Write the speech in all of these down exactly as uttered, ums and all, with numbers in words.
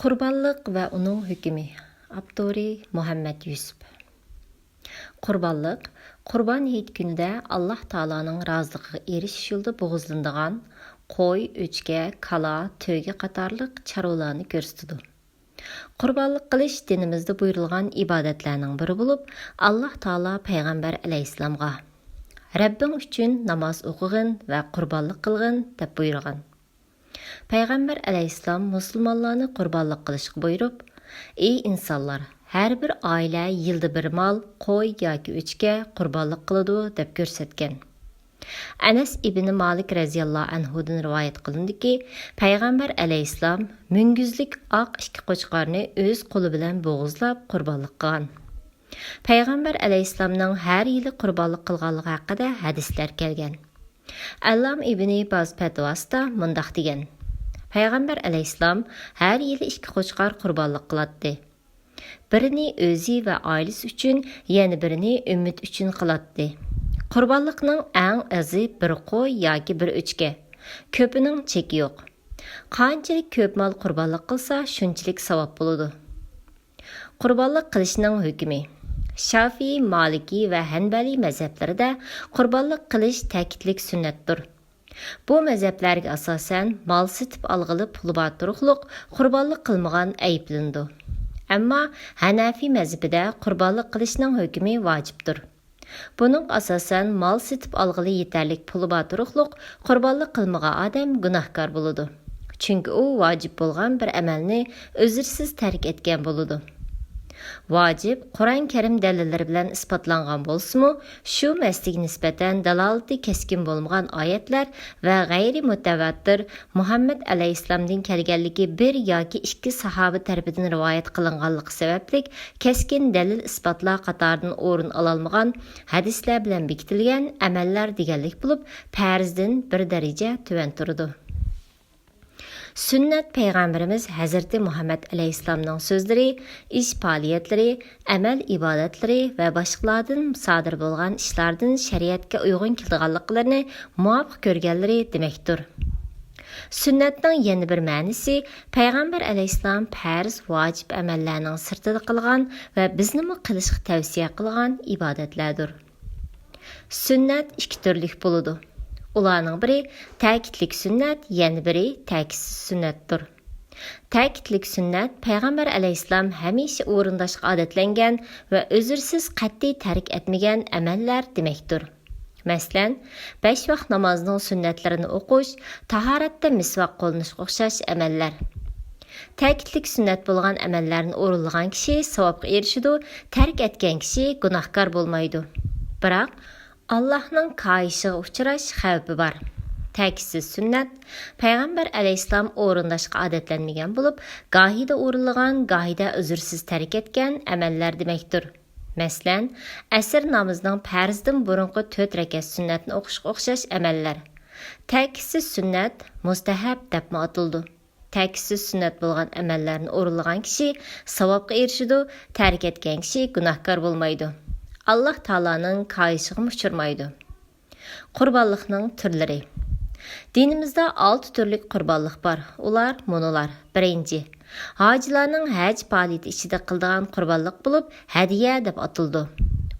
قۇربانلىق ۋە ئۇنىڭ ھۆكمى. ئاپتورى: مۇھەممەد يۈسۈپ. قۇربانلىق، قۇربان ھېيت كۈنىدە ئاللاھ تائالانىڭ رازىلىقىغا ئېرىشىش يولىدا بوغۇزلىنىدىغان قوي، ئۆچكە، كالا، تۆگە قاتارلىق چارۋىلارنى كۆرسىتىدۇ. قۇربانلىق قىلىش دىنىمىزدا بۇيرۇلغان ئىبادەتلەرنىڭ بىرى بولۇپ، ئاللاھ تائالا پەيغەمبەر ئەلەيھىسسالامغا: «رەببىڭ ئۈچۈن ناماز ئوقۇغىن ۋە قۇربانلىق قىلغىن» دەپ بۇيرۇغان. پەيغەمبەر ئەلەيھىسسالام مۇسۇلمانلارنى قۇربانلىق قىلىشقا بۇيرۇپ، «ئى ئىنسانلار، ھەر بىر ئائىلە يىلدا بىر مال، قوي ياكى ئۆچكە قۇربانلىق قىلىدۇ» دەپ كۆرسەتكەن. ئەنەس ئىبنى مالىك رەزىياللاھۇ ئەنھۇدىن رىۋايەت قىلىنىدۇكى، پەيغەمبەر ئەلەيھىسسالام مۈڭگۈزلۈك ئاق ئىككى قوچقارنى ئۆز قولى بىلەن بوغۇزلاپ قۇربانلىق قىلغان. پەيغەمبەر ئەلەيھىسسالامنىڭ ھەر يىلى قۇربانلىق قىلغانلىقى ھەققىدە ھەدىسلەر كەلگەن. ئەللام ئىبنى باز پەتىۋاسىدا مۇنداق دېگەن: پەيغەمبەر ئەلەيھىسسالام ھەر يىلى ئىككى قوچقار قۇربانلىق قىلاتتى. بىرىنى ئۆزى ۋە ئائىلىسى ئۈچۈن، يەنە بىرىنى ئۈممىتى ئۈچۈن قىلاتتى. قۇربانلىقنىڭ ئەڭ ئازى بىر قوي ياكى بىر ئۆچكە. كۆپىنىڭ چېكى يوق. قانچىلىك كۆپ مال قۇربانلىق قىلسا، شۇنچىلىك ساۋاب بولىدۇ. قۇربانلىق قىلىشنىڭ ھۆكمى. شافىئىي، مالىكىي ۋە ھەنبەلىي مەزھەپلىرىدە قۇربانلىق قىلىش تەكىتلىك سۈننەتتۇر. بۇ مەزھەپلەرگە ئاساسەن، مال سېتىپ ئالغىلى پۇلى بار تۇرۇقلۇق قۇربانلىق قىلمىغان ئەيىبلىنىدۇ. ئەمما ھەنەفىي مەزھىپىدە قۇربانلىق قىلىشنىڭ ھۆكمى ۋاجىپتۇر. بۇنىڭغا ئاساسەن، مال سېتىپ ئالغىلى يېتەرلىك پۇلى بار تۇرۇقلۇق قۇربانلىق قىلمىغان ئادەم گۇناھكار بولىدۇ. چۈنكى ئۇ ۋاجىپ بولغان بىر ئەمەلنى ئۆزرىسىز تەرك ئەتكەن بولىدۇ. ۋاجىپ قۇرئان كەرىم دەلىللىرى بىلەن ئىسپاتلانغان بولسىمۇ، شۇ مەسىلىگە نىسبەتەن دالالىتى كەسكىن بولمىغان ئايەتلەر ۋە غەيرىي مۇتەۋاتىر، مۇھەممەد ئەلەيھىسسالامدىن كەلگەنلىكى بىر ياكى ئىككى ساھابە تەرىپىدىن رىۋايەت قىلىنغانلىقى سەۋەبلىك، كەسكىن دەلىل-ئىسپاتلار قاتارىدىن ئورۇن ئالالمىغان ھەدىسلەر بىلەن بېكىتىلگەن ئەمەللەر دېگەنلىك بولۇپ، پەرزدىن بىر دەرىجە تۆۋەن تۇرىدۇ. سۈننەت پەيغەمبىرىمىز ھەزرىتى مۇھەممەد ئەلەيھىسسالامنىڭ سۆزلىرى، ئىش-پائالىيەتلىرى، ئەمەل-ئىبادەتلىرى ۋە باشقىلاردىن سادىر بولغان ئىشلاردىن شەرىئەتكە ئۇيغۇن كېلىدىغانلىقلىرىنى مۇۋاپىق كۆرگەنلىرى دېمەكتۇر. سۈننەتنىڭ يەنە بىر مەنىسى، پەيغەمبەر ئەلەيھىسسالام پەرز، ۋاجىپ ئەمەللەرنىڭ سىرتىدا قىلغان ۋە بىزنىمۇ قىلىشقا تەۋسىيە قىلغان ئىبادەتلەردۇر. سۈننەت ئىككى تۈرلۈك بولىدۇ. ئۇلارنىڭ بىرى تەكىتلىك سۈننەت، يەنە بىرى تەكىتسىز سۈننەتتۇر. تەكىتلىك سۈننەت پەيغەمبەر ئەلەيھىسسالام ھەمىشە ئورۇنداشقا ئادەتلەنگەن ۋە ئۈزۈرسىز قەتئىي تەرك ئەتمىگەن ئەمەللەر دېمەكتۇر. مەسىلەن، بەش ۋاق نامازنىڭ سۈننەتلىرىنى ئوقۇش، تاھارەتتە مىسۋاك قوللىنىشقا ئوخشاش ئەمەللەر. تەكىتلىك سۈننەت بولغان ئەمەللەرنى ئورۇنلىغان كىشى ساۋابقا ئېرىشىدۇ، تەرك ئەتكەن كىشى گۇناھكار بولمايدۇ. بىراق، ئاللاھنىڭ كايىشىغا ئۇچراش خەۋپى بار. تەكىتسىز سۈننەت، پەيغەمبەر ئەلەيھىسسالام ئورۇنداشقا ئادەتلەنمىگەن بولۇپ، گاھىدا ئورۇنلىغان، گاھىدا ئۈزۈرسىز تەرك ئەتكەن ئەمەللەر دېمەكتۇر. مەسىلەن، ئەسىر نامىزىنىڭ پەرزدىن بۇرۇنقى تۆت رەكەت سۈننەتنى ئوقۇشقا ئوخشاش ئەمەللەر. تەكىتسىز سۈننەت مۇستەھەب دەپمۇ ئاتىلىدۇ. تەكىتسىز سۈننەت بولغان ئەمەللەرنى ئورۇنلىغان كىشى ساۋابقا ئېرىشىدۇ، تەرك ئەتكەن كىشى گۇناھكار بولمايدۇ. ئاللاھ تائالانىڭ كايىشىغىمۇ ئۇچرىمايدۇ. قۇربانلىقنىڭ تۈرلىرى. دىنىمىزدا ئالتە تۈرلۈك قۇربانلىق بار. ئۇلار مۇنۇلار. بىرىنچى، ھاجىلارنىڭ ھەج پائالىيىتى ئىچىدە قىلىدىغان قۇربانلىق بولۇپ، ھەدىيە دەپ ئاتىلىدۇ.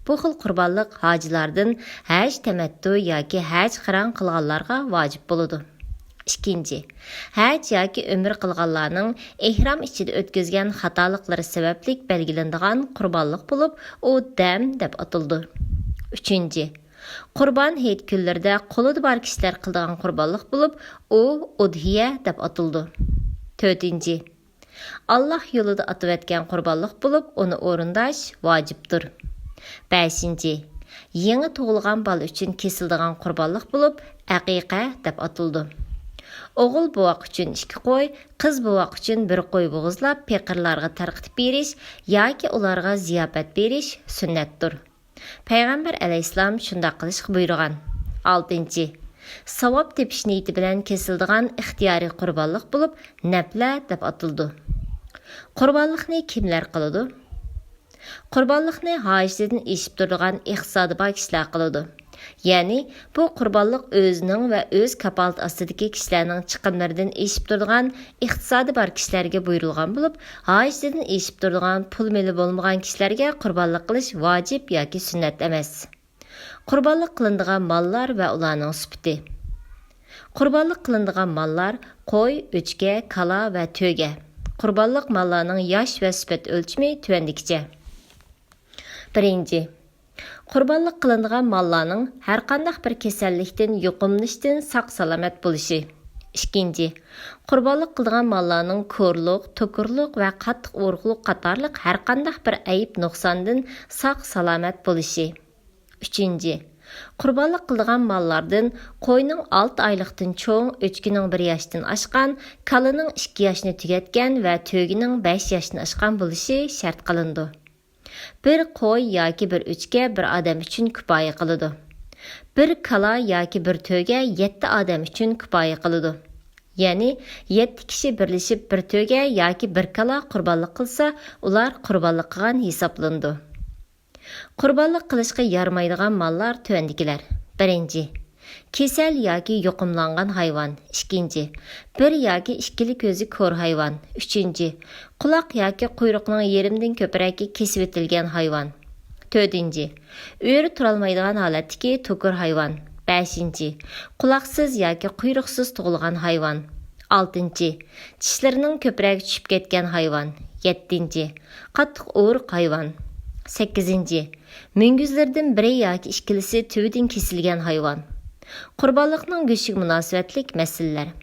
بۇ خىل قۇربانلىق ھاجىلاردىن ھەج تەمەتتۇ ياكى ھەج قىران قىلغانلارغا ۋاجىپ بولىدۇ. ئىككىنچى، ھەج ياكى ئۆمرە قىلغانلارنىڭ ئېھرام ئىچىدە ئۆتكۈزگەن خاتالىقلىرى سەۋەبلىك بەلگىلىنىدىغان قۇربانلىق بولۇپ، ئۇ دەم دەپ ئاتىلىدۇ. ئۈچىنچى، قۇربان ھېيت كۈنلىرىدە قولىدا بار كىشىلەر قىلىدىغان قۇربانلىق بولۇپ، ئۇ ئۇدھىيە دەپ ئاتىلىدۇ. تۆتىنچى، ئاللاھ يولىدا ئاتىۋەتكەن قۇربانلىق بولۇپ، ئۇنى ئورۇنداش ۋاجىپتۇر. بەشىنچى، يېڭى تۇغۇلغان بالا ئۈچۈن كېسىلىدىغان قۇربانلىق بولۇپ، ئەقىقە دەپ ئاتىلىدۇ. ئوغۇل بوۋاق ئۈچۈن ئىككى قوي، قىز بوۋاق ئۈچۈن بىر قوي بوغۇزلاپ، پېقىرلارغا تارقىتىپ بېرىش ياكى ئۇلارغا زىياپەت بېرىش سۈننەتتۇر. پەيغەمبەر ئەلەيھىسسالام شۇنداق قىلىشقا بۇيرۇغان. ئالتىنچى، ساۋاب تېپىش نىيىتى بىلەن كېسىلىدىغان ئىختىيارىي قۇربانلىق بولۇپ، نەپلە دەپ ئاتىلىدۇ. قۇربانلىقنى كىملەر قىلىدۇ؟ قۇربانلىقنى ھاجىتىدىن ئېشىپ تۇرىدىغان ئىقتىسادى بار كىشىلەر قىلىدۇ. يەنى، بۇ قۇربانلىق ئۆزىنىڭ ۋە ئۆز كاپالىتى ئاستىدىكى كىشىلەرنىڭ چىقىملىرىدىن ئېشىپ تۇرىدىغان، ئىقتىسادى بار كىشىلەرگە بۇيرۇلغان بولۇپ، ھاجىتىدىن ئېشىپ تۇرىدىغان پۇل مېلى بولمىغان كىشىلەرگە قۇربانلىق قىلىش ۋاجىپ ياكى سۈننەت ئەمەس. قۇربانلىق قىلىنىدىغان ماللار ۋە ئۇلارنىڭ سۈپىتى. قۇربانلىق قىلىنىدىغان ماللار قوي، ئۆچكە، كالا ۋە تۆگە. قۇربانلىق ماللارنىڭ ياش ۋە سۈپەت ئۆلچىمى تۆۋەندىكىچە. بىرىنچى، قۇربانلىق قىلىنىدىغان ماللارنىڭ ھەرقانداق بىر كېسەللىكتىن، يۇقۇملىنىشتىن ساق-سالامەت بولۇشى. ئىككىنچى، قۇربانلىق قىلىدىغان ماللارنىڭ كورلۇق، توكۇرلۇق ۋە قاتتىق ئورۇقلۇق قاتارلىق ھەرقانداق بىر ئەيىب-نۇقساندىن ساق-سالامەت بولۇشى. ئۈچىنچى، قۇربانلىق قىلىدىغان ماللاردىن قوينىڭ ئالتە ئايلىقتىن چوڭ، ئۆچكىنىڭ بىر ياشتىن ئاشقان، كالىنىڭ ئىككى ياشنى تۈگەتكەن ۋە تۆگىنىڭ بەش ياشتىن ئاشقان بولۇشى شەرت قىلىنىدۇ. بىر قوي ياكى بىر ئۆچكە بىر ئادەم ئۈچۈن كۇپايە قىلىدۇ. بىر كالا ياكى بىر تۆگە يەتتە ئادەم ئۈچۈن كۇپايە قىلىدۇ. يەنى، يەتتە كىشى بىرلىشىپ بىر تۆگە ياكى بىر كالا قۇربانلىق قىلسا، ئۇلار قۇربانلىق قىلغان ھېسابلىنىدۇ. قۇربانلىق قىلىشقا يارىمايدىغان ماللار تۆۋەندىكىلەر. بىرىنچى، كېسەل ياكى يۇقۇملانغان ھايۋان. ئىككىنچى، بىر ياكى ئىككىلا كۆزى كور ھايۋان. ئۈچىنچى، قۇلاق ياكى قۇيرۇقنىڭ يېرىمدىن كۆپرەكى كېسىۋېتىلگەن ھايۋان. تۆتىنچى، ئۆرە تۇرالمايدىغان ھالەتتىكى توكۇر ھايۋان. بەشىنچى، قۇلاقسىز ياكى قۇيرۇقسىز تۇغۇلغان ھايۋان. ئالتىنچى، چىشلىرىنىڭ كۆپرەك چۈشۈپ كەتكەن ھايۋان. يەتتىنچى، قاتتىق ئورۇق ھايۋان. سەككىزىنچى، مۈڭگۈزلىرىدىن بىرى ياكى ئىككىلىسى تۈۋىدىن كېسىلگەن ھايۋان. قۇربانلىقنىڭ گۆشىگە مۇناسىۋەتلىك مەسىلىلەر.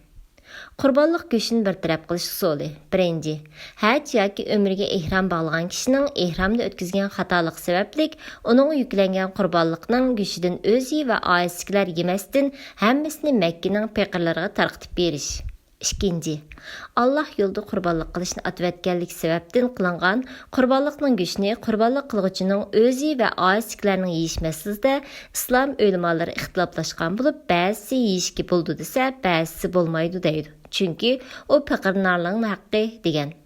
قۇربانلىق گۆشىنى بىر تەرەپ قىلىش ئۇسۇلى. بىرىنچى، ھەج ياكى ئۆمرىگە ئېھرام باغلىغان كىشىنىڭ ئېھرامدا ئۆتكۈزگەن خاتالىقى سەۋەبلىك ئۇنىڭغا يۈكلەنگەن قۇربانلىقنىڭ گۆشىدىن ئۆزى ۋە ئائىلىسىدىكىلەر يېمەستىن، ھەممىسىنى مەككىنىڭ پېقىرلىرىغا تارقىتىپ بېرىش. ئىككىنچى، ئاللاھ يولىدا قۇربانلىق قىلىشنى ئاتىۋەتكەنلىك سەۋەبتىن قىلىنغان قۇربانلىقنىڭ گۆشىنى قۇربانلىق قىلغۇچىنىڭ ئۆزى ۋە ئائىلىسىدىكىلەرنىڭ يېيىش مەسىلىسىدە ئىسلام ئۆلىمالىرى ئىختىلاپلاشقان بولۇپ، بەزىسى يېيىشكە بولىدۇ دېسە، بەزىسى بولمايدۇ دەيدۇ. چۈنكى ئۇ پېقىرلارنىڭ ھەققى دېگەن.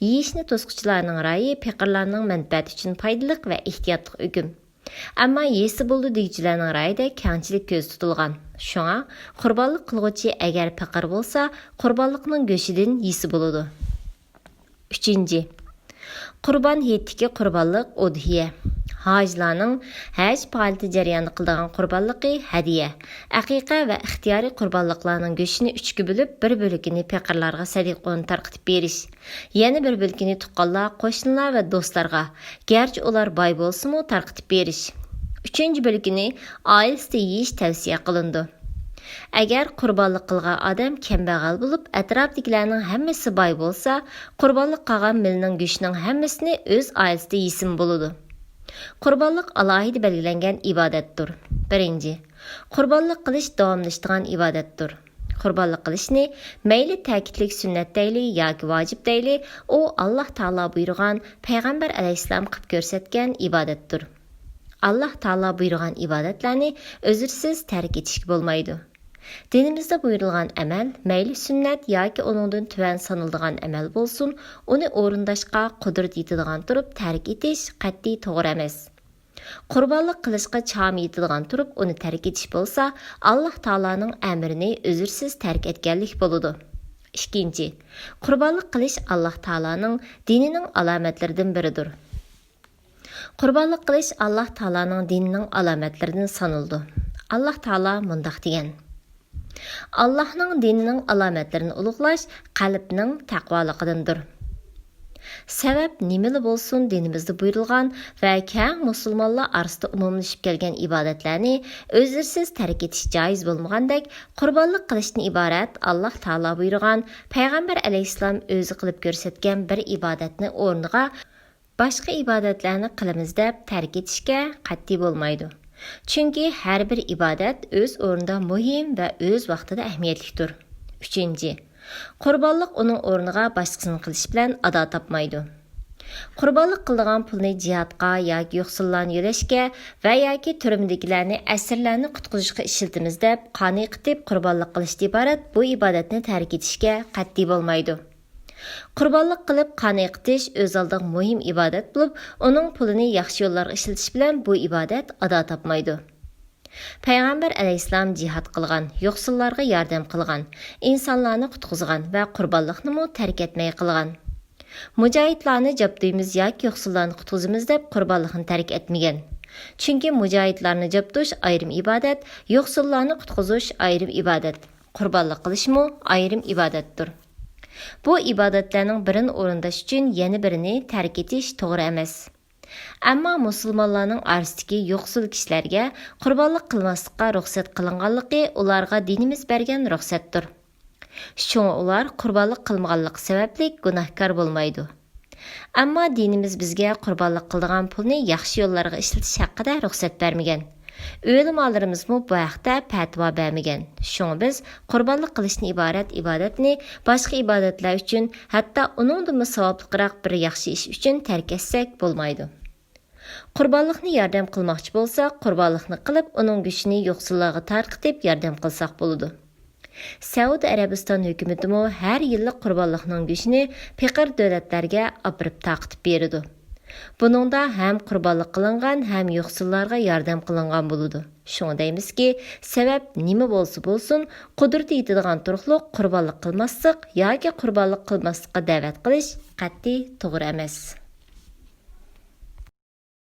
يېيىشنى توسقۇچىلارنىڭ رايى پېقىرلارنىڭ مەنپەئەتى ئۈچۈن پايدىلىق ۋە ئېھتىياتلىق ئۆكۈم. ئەمما يېسە بولىدۇ دېگۈچىلەرنىڭ رايىدا كەڭچىلىك كۆزدە تۇتۇلغان. شۇڭا، قۇربانلىق قىلغۇچى ئەگەر پېقىر بولسا، قۇربانلىقنىڭ گۆشىدىن يېسە بولىدۇ. ئۈچىنچى، قۇربان ھېيتتىكى قۇربانلىق، ئۇدھىيە. ھاجىلارنىڭ ھەج پائالىيىتى جەريانىدا قىلىدىغان قۇربانلىقى، ھەدىيە. ئەقىقە ۋە ئىختىيارىي قۇربانلىقلارنىڭ گۆشىنى ئۈچكە بۆلۈپ، بىر بۆلىكىنى پېقىرلارغا سەدىقە ئورنىدا تارقىتىپ بېرىش. يەنە بىر بۆلىكىنى تۇغقانلار، قوشنىلار ۋە دوستلارغا، گەرچە ئۇلار باي بولسىمۇ، تارقىتىپ بېرىش. ئۈچىنچى بۆلىكىنى ئائىلىسىدە يېيىش تەۋسىيە قىلىنىدۇ. ئەگەر قۇربانلىق قىلغان ئادەم كەمبەغەل بولۇپ، ئەتراپىدىكىلەرنىڭ ھەممىسى باي بولسا، قۇربانلىق قىلغان مېلىنىڭ گۆشىنىڭ ھەممىسىنى ئۆز ئائىلىسىدە يېسىمۇ بولىدۇ. قۇربانلىق ئالاھىدە بەلگىلەنگەن ئىبادەتتۇر. بىرىنچى، قۇربانلىق قىلىش داۋاملىشىدىغان ئىبادەتتۇر. قۇربانلىق قىلىشنى مەيلى تەكىتلىك سۈننەت دەيلى ياكى ۋاجىپ دەيلى، ئۇ ئاللاھ تائالا بۇيرۇغان، پەيغەمبەر ئەلەيھىسسالام قىلىپ كۆرسەتكەن ئىبادەتتۇر. ئاللاھ تائالا بۇيرۇغان ئىبادەتلەرنى ئۆزرىسىز تەرك ئېتىشكە بولمايدۇ. دىنىمىزدا بۇيرۇلغان ئەمەل، مەيلى سۈننەت ياكى ئۇنىڭدىن تۆۋەن سانىلىدىغان ئەمەل بولسۇن، ئۇنى ئورۇنداشقا قۇدرىتى يېتىدىغان تۇرۇپ تەرك ئېتىش قەتئىي توغرا ئەمەس. قۇربانلىق قىلىشقا چامى يېتىدىغان تۇرۇپ ئۇنى تەرك ئېتىش بولسا، ئاللاھ تائالانىڭ ئەمرىنى ئۈزۈرسىز تەرك ئەتكەنلىك بولىدۇ. ئىككىنچى، قۇربانلىق قىلىش ئاللاھ تائالانىڭ دىنىنىڭ ئالامەتلىرىدىن بىرىدۇر. قۇربانلىق قىلىش ئاللاھ تائالانىڭ دىنىنىڭ ئالامەتلىرىدىن سانىلىدۇ. ئاللاھ تائالا مۇنداق دېگەن: «ئاللاھنىڭ دىنىنىڭ ئالامەتلىرىنى ئۇلۇغلاش قەلبنىڭ تەقۋالىقىدىندۇر.» سەۋەب نېمىلا بولسۇن، دىنىمىزدا بۇيرۇلغان ۋە كەڭ مۇسۇلمانلار ئارىسىدا ئومۇملىشىپ كەلگەن ئىبادەتلەرنى ئۈزۈرسىز تەرك ئېتىش جايىز بولمىغاندەك، قۇربانلىق قىلىشتىن ئىبارەت ئاللاھ تائالا بۇيرۇغان، پەيغەمبەر ئەلەيھىسسالام ئۆزى قىلىپ كۆرسەتكەن بىر ئىبادەتنى ئورنىغا باشقا ئىبادەتلەرنى قىلىمىز دەپ تەرك ئېتىشكە قەتئىي بولمايدۇ. چۈنكى ھەر بىر ئىبادەت ئۆز ئورنىدا مۇھىم ۋە ئۆز ۋاقتىدا ئەھمىيەتلىكتۇر. ئۈچىنچى، قۇربانلىق ئۇنىڭ ئورنىغا باشقىسىنى قىلىش بىلەن ئادا تاپمايدۇ. قۇربانلىق قىلىدىغان پۇلنى جىھادقا ياكى يوقسۇللارنى يۆلەشكە ۋە ياكى تۈرمىدىكىلەرنى، ئەسىرلەرنى قۇتقۇزۇشقا ئىشلىتىمىز دەپ قان ئېقىتىپ قۇربانلىق قىلىشتىن ئىبارەت بۇ ئىبادەتنى تەرك ئېتىشكە قەتئىي بولمايدۇ. قۇربانلىق قىلىپ قان ئېقىتىش ئۆز ئالدىغا مۇھىم ئىبادەت بولۇپ، ئۇنىڭ پۇلىنى ياخشى يوللارغا ئىشلىتىش بىلەن بۇ ئىبادەت ئادا تاپمايدۇ. پەيغەمبەر ئەلەيھىسسالام جىھاد قىلغان، يوقسۇللارغا ياردەم قىلغان، ئىنسانلارنى قۇتقۇزغان ۋە قۇربانلىقنىمۇ تەرك ئەتمەي قىلغان. مۇجاھىدلارنى جاپتۇيمىز ياكى يوقسۇللارنى قۇتقۇزىمىز دەپ قۇربانلىقنى تەرك ئەتمىگەن. چۈنكى مۇجاھىدلارنى جاپتۇش ئايرىم ئىبادەت، يوقسۇللارنى قۇتقۇزۇش ئايرىم ئىبادەت، قۇربانلىق قىلىشمۇ ئايرىم ئىبادەتتۇر. بۇ ئىبادەتلەرنىڭ بىرىنى ئورۇنداش ئۈچۈن يەنە بىرىنى تەرك ئېتىش توغرا ئەمەس. ئەمما مۇسۇلمانلارنىڭ ئارىسىدىكى يوقسۇل كىشىلەرگە قۇربانلىق قىلماسلىققا رۇخسەت قىلىنغانلىقى ئۇلارغا دىنىمىز بەرگەن رۇخسەتتۇر. شۇڭا ئۇلار قۇربانلىق قىلمىغانلىقى سەۋەبلىك گۇناھكار بولمايدۇ. ئەمما دىنىمىز بىزگە قۇربانلىق قىلىدىغان پۇلنى ياخشى يوللارغا ئىشلىتىش ھەققىدە رۇخسەت بەرمىگەن. ئۆلىمالىرىمىزمۇ بۇ ھەقتە پەتىۋا بەرمىگەن. شۇڭا بىز قۇربانلىق قىلىشتىن ئىبارەت ئىبادەتنى باشقا ئىبادەتلەر ئۈچۈن، ھەتتا ئۇنىڭدىنمۇ ساۋابلىقراق بىر ياخشى ئىش ئۈچۈن تەرك ئەتسەك بولمايدۇ. قۇربانلىقنى ياردەم قىلماقچى بولساق، قۇربانلىقنى قىلىپ، ئۇنىڭ گۆشىنى يوقسۇللارغا تارقىتىپ ياردەم قىلساق بولىدۇ. سەئۇدى ئەرەبىستان ھۆكۈمىتىمۇ ھەر يىللىق قۇربانلىقنىڭ گۆشىنى پېقىر دۆلەتلەرگە ئاپىرىپ تارقىتىپ بېرىدۇ. بۇنىڭدا ھەم قۇربانلىق قىلىنغان، ھەم يوقسۇللارغا ياردەم قىلىنغان بولىدۇ. شۇڭا دەيمىزكى، سەۋەب نېمە بولسا بولسۇن، قۇدرىتى يېتىدىغان تۇرۇقلۇق قۇربانلىق قىلماسلىق ياكى قۇربانلىق قىلماسلىققا دەۋەت قىلىش قەتئىي توغرا ئەمەس.